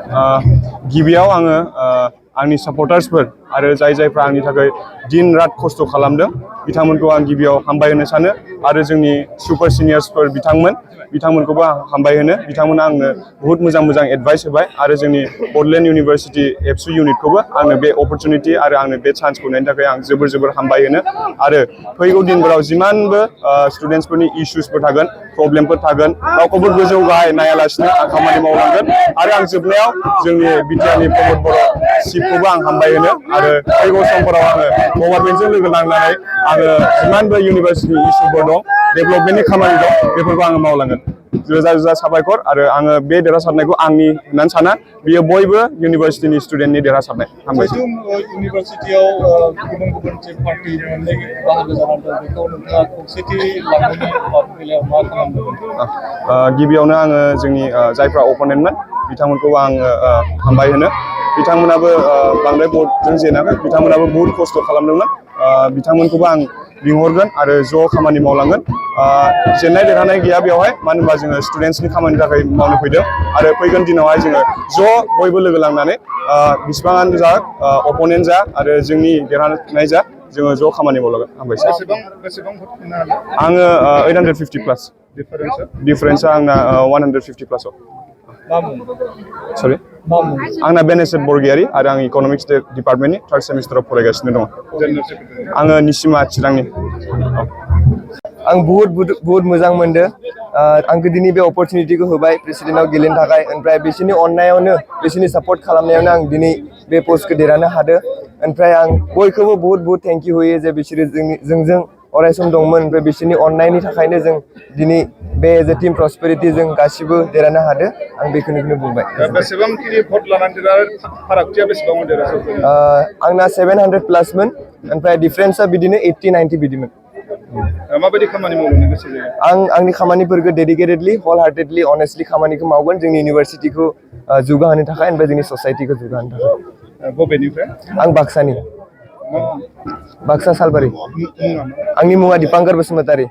गिबियाव आङो आंनि सापर्टार्सफोर आरो जायफ्रा आंनि थाखाय दिन रात खस्थ' खालामदों बिथांमोनखौ आं गिबियाव हामबाय होनो सानो आरो जोंनि सुपार सिनियर्सफोर बिथांमोनखौबो हामबाय होनो बिथांमोना आंनो बहुत मोजां एडभाइस होबाय आरो जोंनि बड'लेण्ड इउनिभार्सिटि एबसु इउनिटखौबो आंनो बे अपरचुनिटि आरो आंनो बे चान्सखौ होनायनि थाखाय आं जोबोर हामबाय होनो आरो फैगौ दिनफोराव जिमानबो स्टुडेन्टसफोरनि इसुसफोर थागोन प्रब्लेमफोर थागोन रावखौबो गोजौ गाहाय नायालासिनो आं खामानि मावलांगोन आरो आं जोबनायाव जोंनि बिटिआरनि प्रमद बर' चिफखौबो आं हामबाय होनो आरो फैगौ समफोराव आङो गभर्नमेन्टजों लोगो नांनानै आङो जिमानबो इउनिभार्सिटि इसुफोर दं डेभेलपमेन्टनि खामानि दं बेफोरखौ आङो मावलांगोन रोजा साबायखर आरो आङो बे देरहासारनायखौ आंनि होननानै साना बियो बयबो इउनिभार्सिटिनि स्टुडेन्टनि देरहासारनाय हामबायसै इउनिभार्सिटियाव गुबुन पार्टि बाहागो जानानै दं बेखौ नोंथाङा खौसेथि लानायनि बेलायाव मा खालामदों गिबियावनो आङो जोंनि जायफ्रा अपोनेन्टमोन बिथांमोनखौ आङो हामबाय होनो बिथांमोनाबो बांद्राय भटजों जेनाखै बिथांमोनाबो बहुत खस्थ' खालामदोंमोन बिथांमोनखौबो आं लिंहरगोन आरो ज' खामानि मावलांगोन जेननाय देरहानाय गैया बेवहाय मानो होनबा जोङो स्टुडेन्टसनि खामानिनि थाखाय मावनो फैदों आरो फैगोन दिनावहाय जोङो ज' बयबो लोगो लांनानै बिसिबाङानो जा अपोनेन्ट जा आरो जोंनि देरहानाय जा जोङो ज' खामानि मावलांगोन हामबायसै आङो 850 प्लास डिफारेन्सआ आंना 150 प्लासआव सरि आंना बेनेसेट बरगयारी आरो आं इक'नमिक्स डिपार्टमेन्टनि थार्ड सेमिस्टाराव फरायगासिनो दङ आङो निसिमा चिरांनि आं बहुत मोजां मोनदों आंखौ दिनै बे अपरचुनिटिखौ होबाय प्रेसिडेन्टआव गेलेनो थाखाय ओमफ्राय बिसोरनि अननायावनो बिसोरनि सापर्ट खालामनायावनो आं दिनै बे पस्टखौ देरहानो हादों ओमफ्राय आं बयखौबो बहुत थेंक इउ होयो जे बिसोरो जोंजों अरायसम दंमोन ओमफ्राय बिसोरनि अननायनि थाखायनो जों दिनै बे एज ए टीम प्रस्पेरिटी जों गासिबो देरहानो हादों आं बेखौनो बुंबाय बेसेबांखिनि भट लानानै फारागथिया बेसेबां देरहासारखो आंना 700 प्लासमोन ओमफ्राय डिफारेन्सआ बिदिनो 80-90 बिदिमोन माबायदि खामानि मावनो गोसो जायो आं आंनि खामानिफोरखौ डेडिकेटेडलि हल हार्टेडलि अनेस्टलि खामानिखौ मावगोन जोंनि इउनिभार्सिटिखौ जौगाहोनो थाखाय ओमफ्राय जोंनि ससाइटिखौ जौगाहोनो थाखाय बबेनिफ्राय आं बाक्सानि बाक्सा सालबारि आंनि मुङा दिपांकर बसुमतारी